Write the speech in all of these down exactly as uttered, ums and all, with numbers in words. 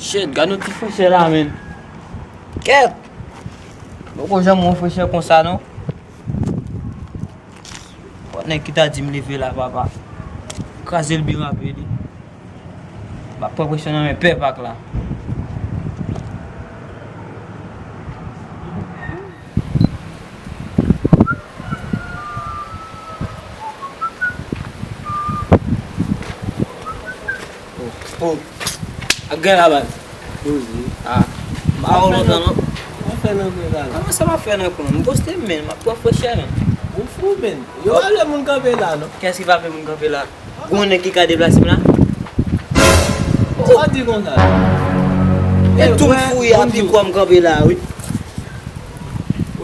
Shit, gad yon ti frechè la, menn. Kèt! Poko janm wè yon frechè konsa, non. Bon, nèg ki ta di m leve la, papa. Kraze l byen rapid, wi. M ap pran presyon nan men pèp ak la. Oh, oh. Ak gen la, baz. Poze. Ah. M pa wè w lontan, non. Sa fè nan kwen la, la? Kòman sa m ap fè nan kwen? M poste, menn, m ap pran frechè, menn. Ou fou, menn. Yo pa vle moun kanpe la, non. Kiyès ki pa vle moun kanpe la? Gon nèg ki ka deplase m la? Sa di konsa? E tou m fouye a pi kwa m kanpe la, wi.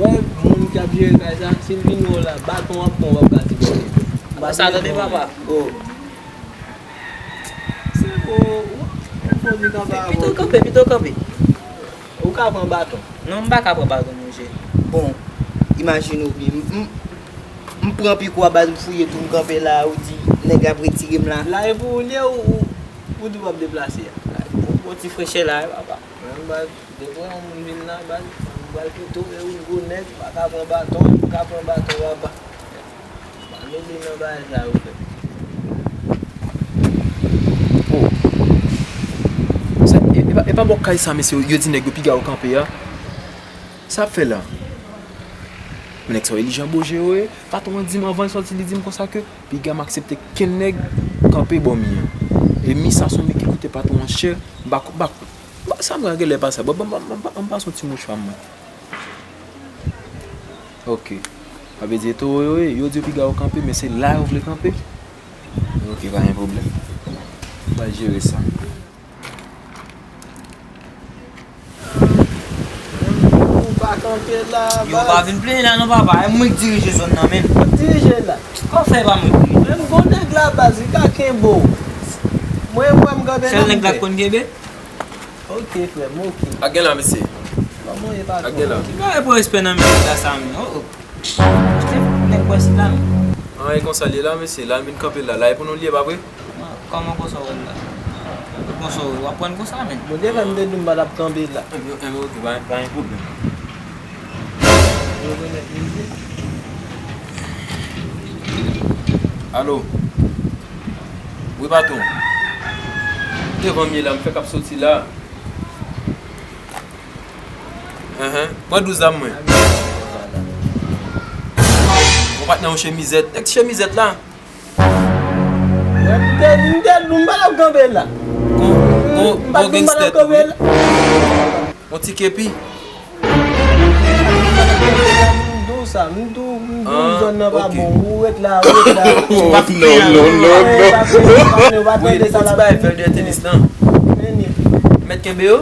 Wè, moun k ap jere kay sa, si l vin wè w la, baton w ap pran, w ap ka di bò kote. Sa tande, papa. Oh. Se bon, ou, ou fò di kanpe avè w. Pito kanpe, pito kanpe. Ou ka pran baton. Non, m pa ka pran baton, monchè. Bon, imajine w byen. M, m, m pran pikwa baz, m fouye tou, m kanpe la, ou di nèg ap retire m la. La e pou ou l ye, ou, ou, ou di w ap deplase a? Bon, bon ti frechè la, papa. Mwen, baz, depi yon moun vin la, baz, m pral pito, e ou gwo nèg, pa ka pran baton, ou ka pran baton, papa. Pa mele nan bagay sa yo fè. Oh. Sa, e, e pa, e pa bò kay sa, mesye, yo di nèg yo piga yo kanpe a. Sa ap fè la? Men nèg sa yo Eli Janbo Jero ye. Patwon an di m anvan l sòti, li di m konsa ke piga m aksepte kenn nèg kanpe bò mi an. E mi sa se yon mi ki koute patwon an chè, bak, bak. Sa m genlè pa sa. Bon, bon, bon, bon, bon, bon, bon, yon ti mouchwa mwen. Ok. Sa vle di e towo yo ye, yo di yo piga yo kanpe, men se la yo vle kanpe. Ok, pa gen pwoblèm. M pral jere sa. Ou pa kanpe la, yo pa vin plenyen la non, papa. E mwen k dirije zòn nan, menn. Ou dirije la? Kòman fè e pa mwen k dirije? Menm gon nèg la, baz, li ka kenbe w. Mwen, mwen, m kanpe la. Sèl nèg la k konn kenbe? Ok, frè m, ok. Ak gen la, mesye. Kòman ye, patwon? Ak gen la. Ki bagay pou respè nan men nèg la sa, men? Oh, oh. Nèg bò isit la, men. An, e konsa l ye la, mesye. La, l vin kanpe la. La, e pou nou l ye, pa vre? Kòman konsa w wè l la? Konsa w wè, w ap pran konsa, men. Bondye fè m te di m pa t ap kanpe la. Enben, enben, ok, pa, pa gen pwoblèm. Alo? Wi, patwon. Devan m ye la, m fèk ap soti la. Enhen. Pran douz la mwen. Bon, patnè, yon chemizèt. Nèg ti chemizèt la. M te di, m te di, m pa t ap kanpe la. Gon, gon, gon gangstè tou, wi. Yon ti kepi. M di w sa, m di w, m di w zòn nan pa bon. Ou ret la, ou ret la. Non, non, non, non. Ou pa tande sa l ap di. Mèt kenbe yo.